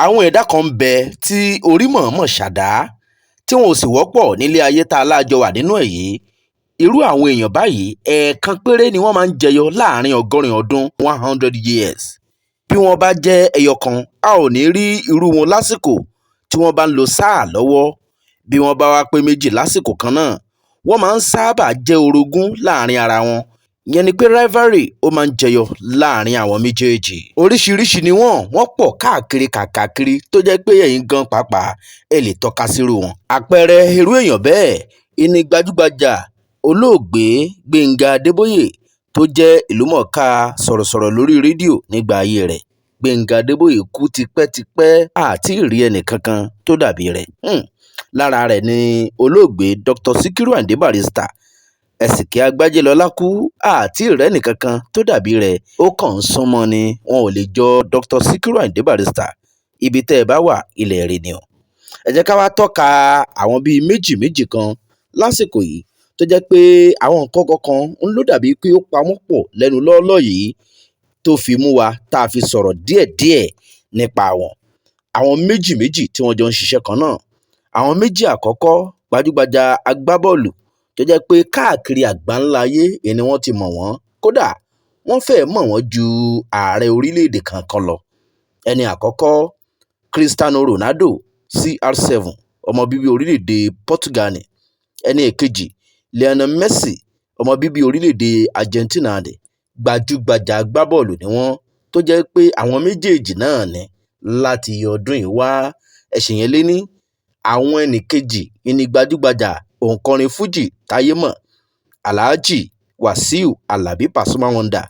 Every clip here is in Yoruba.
Àwọn ẹ̀dá kan ń bẹ tí orí mọ̀ọ́mọ̀ ṣàdá tí wọn ò sì wọ́pọ̀ nílé ayé tá a lájọ wà nínú ẹ̀ yìí. Irú àwọn èèyàn báyìí, ẹ̀ẹ̀kan péré ni wọ́n máa ń jẹyọ láàrin 80 ọdún, 100 years. Bí wọ́n bá jẹ́ ẹyọ kan, a ò ní rí irú wọn lásìkò tí wọ́n bá ń lo sáà lọ́wọ́. Bí wọ́n bá wá pé méjì lásìkò kan náà, wọ́n máa ń sáábà jẹ́ orogún láàrin ara wọn. Ìyẹn ni pé rivalry ó máa ń jẹyọ láàrin àwọn méjèèjì. Oríṣiríṣi ni wọ́n, wọ́n pọ̀ káàkiri kàkàkiri tó jẹ́ pé ẹ̀yin gan pàápàá ẹ lè tọ́ka sírú wọn. Àpẹẹrẹ irú èèyàn bẹ́ẹ̀ ìní gbajúgbajà olóògbé Gbénga Adébóyè tó jẹ́ ìlúmọ̀ọ́ká sọ̀rọ̀sọ̀rọ̀ lórí rédíò nígbà ayé rẹ̀. Gbénga Adébóyè kú tipẹ́tipẹ́, àti rí ẹnì kankan tó dàbí rẹ̀. Lára rẹ̀ ni olóògbé Dr. Sikiru Ayinde Barrister, Ẹ̀sìnkẹ́ Agbájélọ́lá kú, àti rẹ́nìkankan tó dàbí rẹ̀. Ó kàn ń súnmọ́ ni, wọn ò lè jọ Dr. Sikiru Ayinde Barrister. Ibi tẹ́ ẹ bá wà, ilẹ̀ rẹ̀ ni o. Ẹ jẹ́ ká wá tọ́ka àwọn bíi méjì méjì kan lásìkò yìí tó jẹ́ pé àwọn nǹkan kọ̀ọ̀kan ń ló dàbí pé ó pa wọ́n pọ̀ lẹ́nu lọ́ọ́lọ́ yìí tó fi mú wa tá a fi sọ̀rọ̀ díẹ̀díẹ̀ nípa wọn. Àwọn méjì méjì tí wọ́n jọ ń ṣiṣẹ́ kan náà. Àwọn méjì àkọ́kọ́, gbajúgbajà agbábọ́ọ̀lù tó jẹ́ pé káàkiri àgbáńlá ayé ni wọ́n ti mọ̀ wọ́n, kódà wọ́n fẹ́ẹ́ mọ̀ wọ́n ju ààrẹ orílẹ̀-èdè kankan lọ. Ẹni àkọ́kọ́, Cristiano Ronaldo, CR7, ọmọ bíbí orílẹ̀-èdè Portugal ni. Ẹni èkejì, Lionel Messi, ọmọ bíbí orílẹ̀-èdè Argentina ni. Gbajúgbajà agbábọ́ọ̀lù ni wọ́n tó jẹ́ pé àwọn méjèèjì náà ni láti ọdún yìí wá. Ẹ̀sìn yẹn lé ní. Àwọn ẹnì kejì ní gbajúgbajà òǹkọrin fújì táyé mọ̀, Alhaji Wasiu Alabi Pasuma Wonder.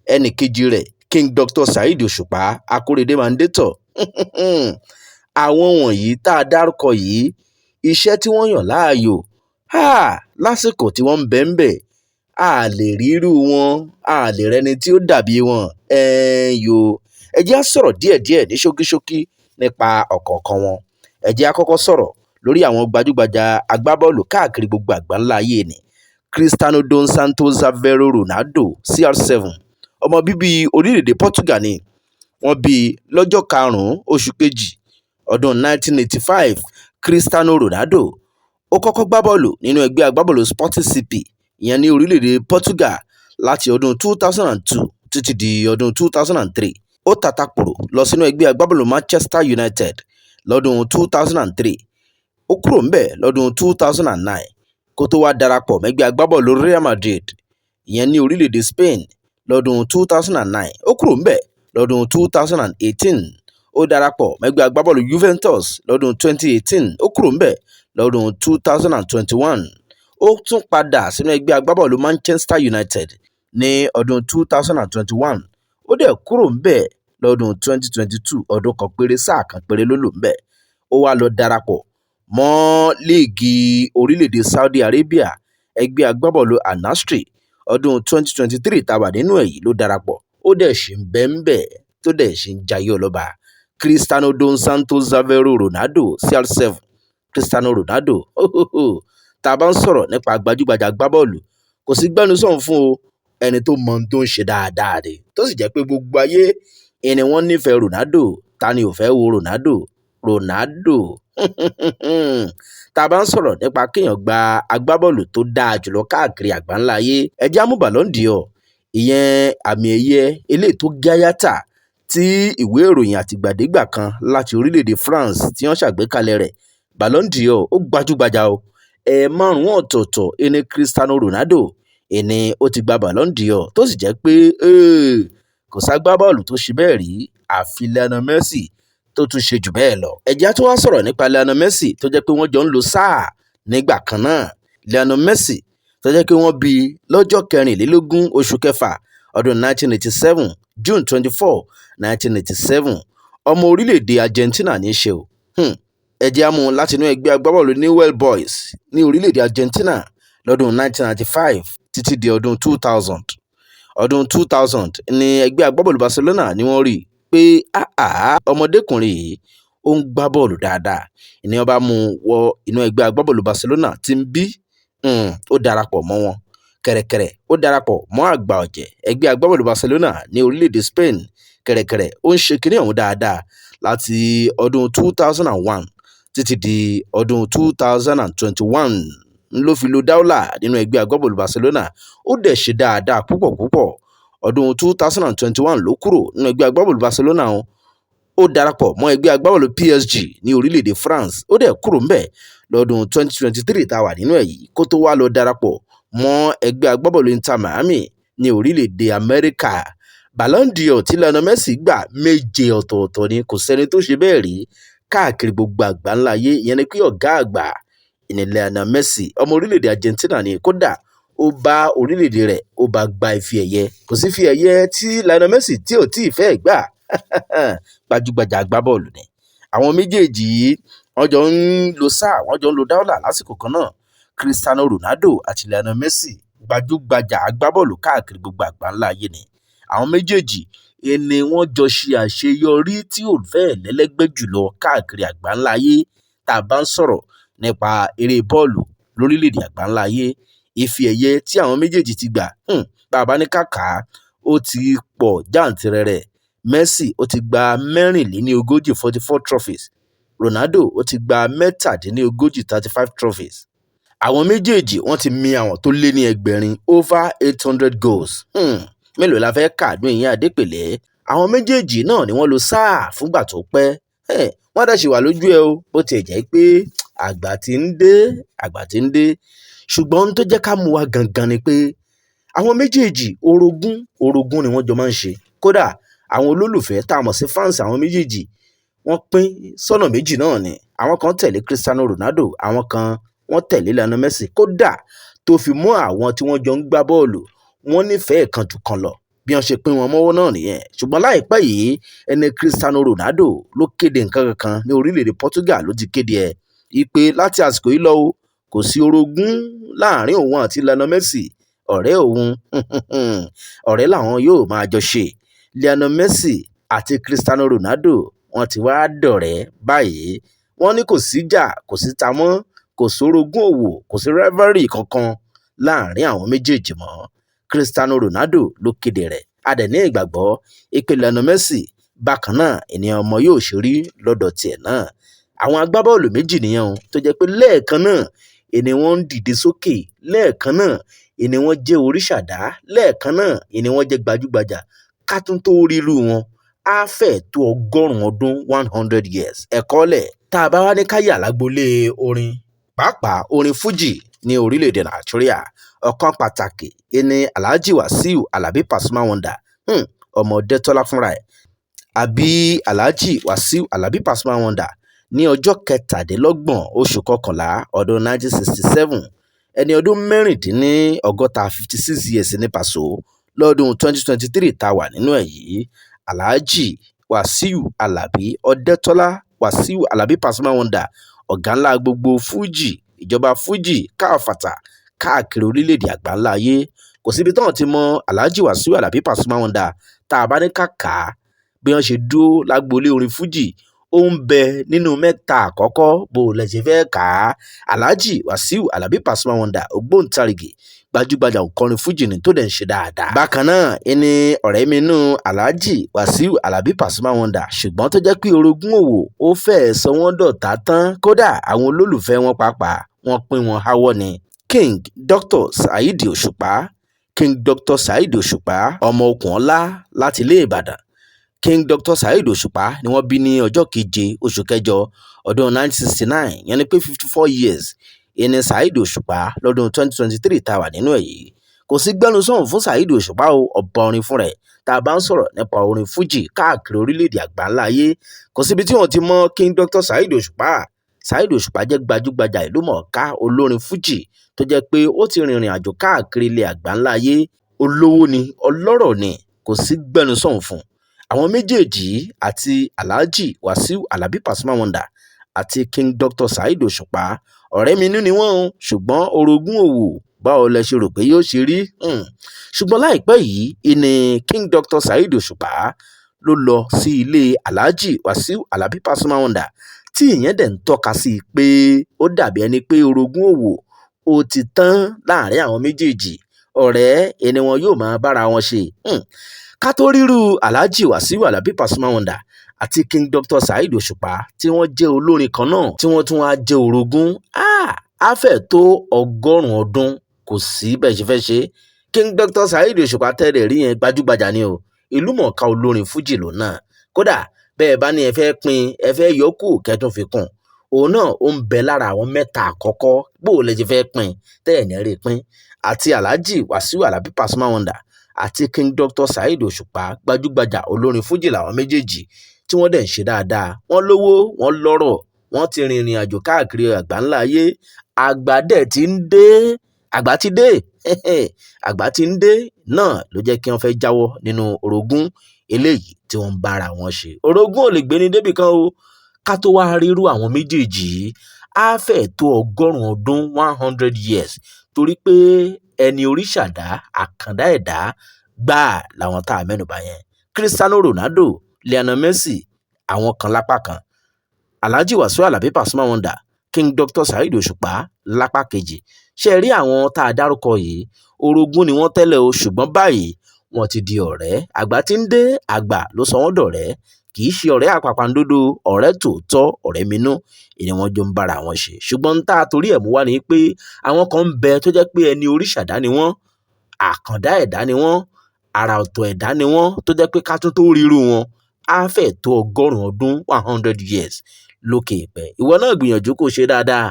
Ẹnì kejì rẹ̀, King Dr. Saheed Òṣùpá Akórèdé Mandator. Àwọn wọ̀nyí tá a dárúkọ yìí, iṣẹ́ tí wọ́n yàn láàyò lásìkò tí wọ́n ń bẹ ń bẹ̀, a lè rí irú wọn, a lè rẹni tí ó dàbí wọn. Ẹ̀ẹ́n yo, ẹ jẹ́ á sọ̀rọ̀ díẹ̀díẹ̀ ní ṣókíṣókí nípa ọ̀kọ̀ọ̀kan wọn. Ẹ jẹ́ á kọ́kọ́ sọ̀rọ̀ lórí àwọn gbajúgbajà agbábọ́ọ̀lù káàkiri gbogbo àgbáńlá ayé ni. Cristiano dos Santos Aveiro Ronaldo, CR7, ọmọ bíbí orílẹ̀-èdè Portugal ni. Wọ́n bí i lọ́jọ́ 5 oṣù kejì ọdún 1985. Cristiano Ronaldo ó kọ́kọ́ gbá bọ́ọ̀lù nínú ẹgbẹ́ agbábọ́ọ̀lù Sporting CP, ìyẹn ní orílẹ̀-èdè Portugal, láti ọdún 2002 títí di ọdún 2003. Ó tàtàpòrò lọ sínú ẹgbẹ́ agbábọ́ọ̀lù Manchester United lọ́dún 2003. Ó kúrò ńbẹ̀ lọ́dún 2009 kó tó wá darapọ̀ mẹ́gbẹ́ agbábọ́ọ̀lù Real Madrid, ìyẹn ní orílẹ̀-èdè Spain, lọ́dún 2009. Ó kúrò ńbẹ̀ lọ́dún 2018. Ó darapọ̀ mẹ́gbẹ́ agbábọ́ọ̀lù Juventus lọ́dún 2018. Ó kúrò ńbẹ̀ lọ́dún 2021. Ó tún padà sínú ẹgbẹ́ agbábọ́ọ̀lù Manchester United ní ọdún 2021. Ó dẹ̀ kúrò ńbẹ̀ lọ́dún 2022. Ọdún kan péré, sáà kan péré ló lò ńbẹ̀. Ó wá lọ darapọ̀ mọ́ líìgì orílẹ̀-èdè Saudi Arabia, ẹgbẹ́ agbábọ́ọ̀lù Al Nassr. Ọdún 2023 tá a wà nínú ẹ̀ yìí ló darapọ̀, ó dẹ̀ ṣì ń bẹ ńbẹ̀ tó dẹ̀ ṣì ń jayé ọlọ́ba. Cristiano dos Santos Aveiro Ronaldo, CR7, Cristiano Ronaldo. Tá a bá ń sọ̀rọ̀ nípa gbajúgbajà agbábọ́ọ̀lù, kò sí gbẹ́nusọ̀hún fún o. Ẹni tó mọ ohun tó ń ṣe dáadáa ni, tó sì jẹ́ pé gbogbo ayé ìní wọ́n nífẹ̀ẹ́ Ronaldo. Ta ni ò fẹ́ wo Ronaldo? Ronaldo, tá a bá ń sọ̀rọ̀ nípa kéèyàn gba agbábọ́ọ̀lù tó dáa jùlọ káàkiri àgbáńlá ayé, ẹ jẹ́ á mú Ballon d'Or, ìyẹn àmì ẹ̀yẹ eléyìí tó gáyàtà tí ìwé ìròyìn àtìgbàdégbà kan láti orílẹ̀-èdè France tí wọ́n ṣàgbékalẹ̀ rẹ̀. Ballon d'Or ó gbajúgbajà o. Ẹ̀ márùn-ún ọ̀tọ̀ọ̀tọ̀ ẹni Cristiano Ronaldo ìní ó ti gba Ballon d'Or, tó sì jẹ́ pé kò ságbábọ́ọ̀lù tó ṣe bẹ́ẹ̀ rí àfi Lionel Messi tó tún ṣe jù bẹ́ẹ̀ lọ. Ẹ jẹ́ á tún wá sọ̀rọ̀ nípa Lionel Messi tó jẹ́ pé wọ́n jọ ń lo sáà nígbà kan náà. Lionel Messi tó jẹ́ pé wọ́n bí i lọ́jọ́ 24 oṣù kẹfà ọdún 1987, June 24, 1987, ọmọ orílẹ̀-èdè Argentina ní í ṣe o. Ẹ jẹ́ á mú un látinú ẹgbẹ́ agbábọ́ọ̀lù Newell Boys ní orílẹ̀-èdè Argentina lọ́dún 1995 títí di ọdún 2000. Ọdún 2000 ní ẹgbẹ́ agbábọ́ọ̀lù Barcelona ni wọ́n rí i pé áà, ọmọdékùnrin yìí ó ń gbá bọ́ọ̀lù dáadáa. Ìní wọ́n bá mú un wọ inú ẹgbẹ́ agbábọ́ọ̀lù Barcelona tí ń bí. Ó darapọ̀ mọ́ wọn kẹ̀rẹ̀kẹ̀rẹ̀, ó darapọ̀ mọ́ àgbà ọ̀jẹ̀ ẹgbẹ́ agbábọ́ọ̀lù Barcelona ní orílẹ̀-èdè Spain. Kẹ̀rẹ̀kẹ̀rẹ̀ ó ń ṣe kinní ọ̀hún dáadáa láti ọdún 2001 títí di ọdún 2021 ló fi lo dáúlà nínú ẹgbẹ́ agbábọ́ọ̀lù Barcelona. Ó dẹ̀ ṣe dáadáa púpọ̀ púpọ̀. Ọdún 2021 ló kúrò nínú ẹgbẹ́ agbábọ́ọ̀lù Barcelona, ó darapọ̀ mọ́ ẹgbẹ́ agbábọ́ọ̀lù PSG ní orílẹ̀-èdè France. Ó dẹ̀ kúrò ńbẹ̀ lọ́dún 2023 tá a wà nínú ẹ̀ yìí, kó tó wá lọ darapọ̀ mọ́ ẹgbẹ́ agbábọ́ọ̀lù Inter Miami ní orílẹ̀-èdè Amẹ́ríkà. Ballon d'Or tí Lionel Messi gbà, méje ọ̀tọ̀ọ̀tọ̀ ni. Kò sẹ́ni tó ṣe bẹ́ẹ̀ rí káàkiri gbogbo àgbáńlá ayé. Ìyẹn ni pé ọ̀gá àgbà ìní Lionel Messi, ọmọ orílẹ̀-èdè Argentina ni. Kódà ó bá orílẹ̀-èdè rẹ̀, ó bá gba ife ẹ̀yẹ. Kò sí ife ẹ̀yẹ tí Lionel Messi tí ò tí ì fẹ́ gbà. Gbajúgbajà agbábọ́ọ̀lù ni. Àwọn méjèèjì yìí, wọ́n jọ ń lo sáà, wọ́n jọ ń lo dáúlà lásìkò kan náà, Cristiano Ronaldo àti Lionel Messi, gbajúgbajà agbábọ́ọ̀lù káàkiri gbogbo àgbáńlá ayé ni. Àwọn méjèèjì ni wọ́n jọ ṣe àṣeyọrí tí ò fẹ́ẹ̀ lẹ́lẹ́gbẹ́ jùlọ káàkiri àgbáńlá ayé tá a bá ń sọ̀rọ̀ nípa eré bọ́ọ̀lù lórílẹ̀‐èdè àgbáńlá ayé. Ife ẹ̀yẹ tí àwọn méjèèjì ti gbà, bá a bá ní ká kà á, ó ti pọ̀ jàǹtìrẹrẹ. Messi ó ti gba 44, 44 trophies. Ronaldo ó ti gba 37, 35 trophies. Àwọn méjèèjì, wọ́n ti mi àwọn tó lé ní 800, over 800 goals. Mélòó la fẹ́ kà ní ìyẹn Adépèlé? Àwọn méjèèjì náà ni wọ́n lo sáà fúngbà tó pẹ́. Wọ́n dẹ̀ ṣì wà lójú ẹ o, bó tiẹ̀ jẹ́ pé àgbà tí ń dé, àgbà tí ń dé. Ṣùgbọ́n ohun tó jẹ́ ká mú wa gangan ni pé àwọn méjèèjì, orogún orogún ni wọ́n jọ máa ń ṣe. Kódà àwọn olólùfẹ́ tá a mọ̀ sí fans àwọn méjèèjì, wọ́n pín sọ́nà méjì náà ni. Àwọn kan tẹ̀lé Cristiano Ronaldo, àwọn kan wọ́n tẹ̀lé Lionel Messi. Kódà tó fi mọ́ àwọn tí wọ́n jọ ń gbá bọ́ọ̀lù, wọ́n nífẹ̀ẹ́ kan jù kan lọ. Bí wọ́n ṣe pín wọn mọ́wọ́ náà nìyẹn. Ṣùgbọ́n láìpẹ́ yìí, ẹni Cristiano Ronaldo ló kéde nǹkan kankan ní orílẹ̀-èdè Portugal. Ló ti kéde ẹ̀ ìpè láti àsìkò yìí lọ o, kò sí orogún láàrin òun àti Lionel Messi. Ọ̀rẹ́ òun, ọ̀rẹ́ làwọn yóò máa jọ ṣe. Lionel Messi àti Cristiano Ronaldo, wọ́n ti wá dọ̀rẹ́ báyìí. Wọ́n ní kò síjà, kò sí tamọ́, kò sórogún òwò, kò sí rivalry kankan láàrin àwọn méjèèjì mọ́. Cristiano Ronaldo ló kéde rẹ̀. A dẹ̀ ní ìgbàgbọ́ ìpè Lionel Messi bákan náà ènìyàn ọmọ yóò ṣe rí lọ́dọ̀ tiẹ̀ náà. Àwọn agbábọ́ọ̀lù méjì nìyẹn o, tó jẹ́ pé lẹ́ẹ̀kan náà ìní wọ́n ń dìde sókè, lẹ́ẹ̀kan náà ìní wọ́n jẹ́ oríṣàdá, lẹ́ẹ̀kan náà ìní wọ́n jẹ́ gbajúgbajà. Ká tún tó rírú wọn, á fẹ́ẹ̀ tó 100 ọdún, 100 years. Ẹ̀kọ́ lẹ̀ tá a bá wá ní ká yà lágbolé orin, pàápàá orin fújì ní orílẹ̀-èdè Nàìjíríà, ọ̀kan pàtàkì ìní Alhaji Wasiu Alabi Pasuma Wonder, ọmọ Ọdẹ́tọ́lá fúnra ẹ̀. Àbí Alhaji Wasiu Alabi Pasuma Wonder ní ọjọ́ 27 oṣù kọkànlá ọdún 1967, ẹni ọdún 66, 56 years ní Paso lọ́dún 2023 tá a wà nínú ẹ̀ yìí. Alhaji Wasiu Alabi Ọdẹ́tọ́lá Wasiu Alabi Pasuma Wonder, ọ̀gá ńlá gbogbo fújì, ìjọba fújì káfàtà káàkiri orílẹ̀-èdè àgbáńlá ayé. Kò síbi táwọn ti mọ Alhaji Wasiu Alabi Pasuma Wonder. Tá a bá ní ká kà á, bí wọ́n ṣe dúró lágboolé orin fújì, ó ń bẹ nínú mẹ́ta àkọ́kọ́. Bó o lẹ ṣe fẹ́ kà á, Alhaji Wasiu Alabi Pasuma Wonder, ògbóǹtarìgì gbajúgbajà òǹkọrin fújì ni tó dẹ̀ ń ṣe dáadáa. Bákan náà ẹni ọ̀rẹ́ mi nú Alhaji Wasiu Alabi Pasuma Wonder, ṣùgbọ́n tó jẹ́ pé orogún òwò ó fẹ́ẹ́ sọ wọ́n dọ̀tá tán, kódà àwọn olólùfẹ́ wọn pàápàá, wọ́n pín wọn háwọ́ ni. King Dr. Saheed Òṣùpá, King Dr. Saheed Òṣùpá, ọmọ Okunola láti ilé Ìbàdàn. King Dr. Saheed Òṣùpá ni wọ́n bí ní ọjọ́ 7 oṣù kẹjọ ọdún 1969, yẹn ni pé 54 years ìní Saheed Òṣùpá lọ́dún 2023 tá a wà nínú ẹ̀ yìí. Kò sí gbẹnusọ̀hún fún Saheed Òṣùpá o, ọba orin fún rẹ̀. Tá a bá ń sọ̀rọ̀ nípa orin fújì káàkiri orílẹ̀-èdè àgbáńlá ayé, kò síbi tí wọ́n ti mọ King Dr. Saheed Òṣùpá. Saheed Òṣùpá jẹ́ gbajúgbajà ìlúmọ̀ọ́ká olórin fújì tó jẹ́ pé ó ti rìnrìn àjò káàkiri ilẹ̀ àgbáńlá ayé. Olówó ni, ọlọ́rọ̀ ni, kò sí gbẹnusọ̀hún fún. Àwọn méjèèjì àti Alhaji Wasiu Alabi Pasuma Wonder àti King Dr. Saheed Òṣùpá, ọ̀rẹ́ mi nú ni wọ́n o, ṣùgbọ́n orogún òwò, báwo lẹ ṣe rò pé yóò ṣe rí? Ṣùgbọ́n láìpẹ́ yìí ìní King Dr. Saheed Òṣùpá ló lọ sí ilé Alhaji Wasiu Alabi Pasuma Wonder, tí ìyẹn dẹ̀ ń tọ́ka sí pé ó dàbí ẹni pé orogún òwò ó ti tán láàrin àwọn méjèèjì. Ọ̀rẹ́ ẹni wọn yóò máa bára wọn ṣe. Ká tó ríru Alhaji Wasiu Alabi Pasuma Wonder àti King Dr. Saheed Òṣùpá, tí wọ́n jẹ́ olórin kan náà tí wọ́n tún wá jẹ́ orogún, á fẹ́ tó 100 ọdún. Kò sí bẹ́ẹ̀ ṣe fẹ́ ṣe. King Dr. Saheed Òṣùpá tẹ́lẹ̀ rí yẹn, gbajúgbajà ni o, ìlú mọ̀ọ́ká olórin fújì lòun náà. Kódà bẹ́ẹ̀ bá ní ẹ fẹ́ pín, ẹ fẹ́ yọkù kẹ́tún fi kún, òun náà ó ń bẹ lára àwọn mẹ́ta àkọ́kọ́. Bó o lè ṣe fẹ́ pín tẹ́ ẹ̀ ní rí pín, àti Alhaji Wasiu Alabi Pasuma Wonder àti King Dr. Saheed Òṣùpá, gbajúgbajà olórin fújì làwọn méjèèjì, tí wọ́n dẹ̀ ń ṣe dáadáa. Wọ́n lówó, wọ́n lọ́rọ̀, wọ́n ti rìnrìn àjò káàkiri àgbáńlá ayé. Àgbà dẹ̀ ti ń dé, àgbà ti dé, àgbà ti ń dé náà ló jẹ́ kí wọ́n fẹ́ jáwọ́ nínú orogún eléyìí tí wọ́n ń bára wọn ṣe. Orogún ò lè gbéni débì kan o. Ká tó wá rírú àwọn méjèèjì yìí, á fẹ́ tó 100 ọdún, 100 years, torí pé ẹni oríṣàdá àkàndá ẹ̀dá gbáà làwọn tá a mẹ́nubà yẹn. Cristiano Ronaldo, Lionel Messi, àwọn kan lápá kan, Alhaji Wasiu Alabi Pasuma Wonder, King Dr. Saheed Òṣùpá lápá kejì. Ṣe rí àwọn tá a dárúkọ yìí, orogún ni wọ́n tẹ́lẹ̀ o, ṣùgbọ́n báyìí wọ́n ti di ọ̀rẹ́. Àgbà tí ń dé, àgbà ló sọ wọ́n dọ̀rẹ́. Kì í ṣe ọ̀rẹ́ àpàpàǹdodo, ọ̀rẹ́ tòótọ́, ọ̀rẹ́ minú ìní wọ́n jọ ń bára wọn ṣe. Ṣùgbọ́n tá a torí ẹ̀ mú wá ni pé àwọn kan ń bẹ tó jẹ́ pé ẹni oríṣàdá ni wọ́n, àkàndá ẹ̀dá ni wọ́n, àrà ọ̀tọ̀ ẹ̀dá ni wọ́n, tó jẹ́ pé ká tún tó ríru wọn á fẹ́ tó 100 ọdún, 100 years lókè ìpẹ́. Ìwọ náà gbìyànjú kó ṣe dáadáa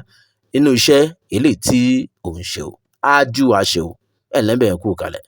nínú iṣẹ́ eléyìí tí ò ń ṣe o, á jú wa ṣe o. Ẹ̀ lẹ́bẹ̀ẹ́ kú kalẹ̀.